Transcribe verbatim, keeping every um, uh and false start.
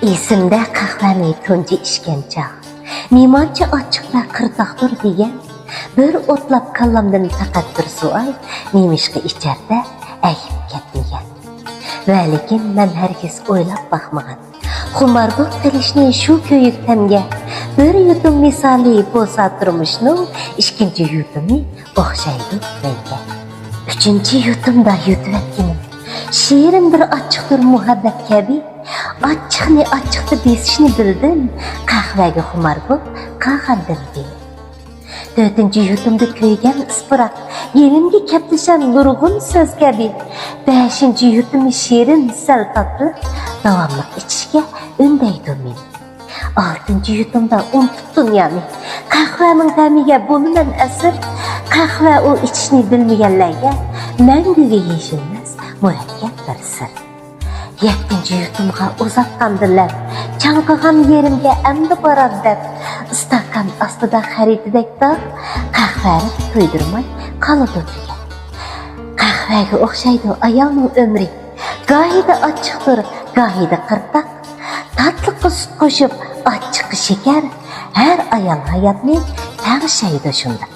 ئېسىمدە قەھۋەنى تۇنجى ئىچكەن چاغ، نېمانچە ئاچچىق ۋە قىرتاقتۇر دېگەن، بىر ئوتلاپ كاللامدىن پەقەت بىر سوئال، نېمىشقا ئىچەردە ئەگىپ كەتمىگەن. ۋەلىكىن مەن ھەرگىز ئويلاپ باقمىغان، خۇمار بولۇپ قېلىشنى شۇ كۆيۈك تەمگە، بىر يۇتۇم مىسالى بولسا تۇرمۇشنىڭ ئىككىنچى يۇتۇمى ئوخشايدۇ مەنگە. ئۈچىنچى يۇتۇمدا يۇتۇۋەتكىنىم شېرىن بىر ئاچچىقتۇر مۇھەببەت كەبى. ئاچچىقنى ئاچچىقتا بېسىشنى بىلدىم، قەھۋەگە خۇمار بولۇپ قالغاندىن كېيىن. تۆتىنچى يۇتۇمدا كۆيگەن ئىسپىراق، يېنىمگە كەپتىشەم نۇرغۇن سۆز كەبى. بەشىنچى يۇتۇمى شېرىن، سەل تاتلىق، داۋاملىق ئىچىشكە ئۈندەيدۇ مېنى. ئالتىنچى يۇتۇمدا ئۇنتۇپ دۇنيانى، قەھۋەنىڭ تەمىگە بولىمەن ئەسىر. قەھۋە ئۇ ئىچىشنى بىلمىگەنلەرگە مەڭگۈگە يېشىلمەس مۇرەككەپ بىر سىر. يەتتىنچى يۇتۇمغا ئۇزاتقاندىلا، چاڭقىغان يېرىمگە ئەمدى باراي دەپ، ئىستاكان ئاستىدا خەرىتىدەك داغ، قەھۋە تويدۇرماي قالىدۇ تۈگەپ. قەھۋەگە ئوخشايدۇ ئايالنىڭ ئۆمرى، گاھىدا ئاچچىقتۇر، گاھىدا قىرتاق. تاتلىققا سۈت قوشۇپ، ئاچچىققا شېكەر، ھەر ئايال ھاياتنى تەڭشەيدۇ شۇنداق.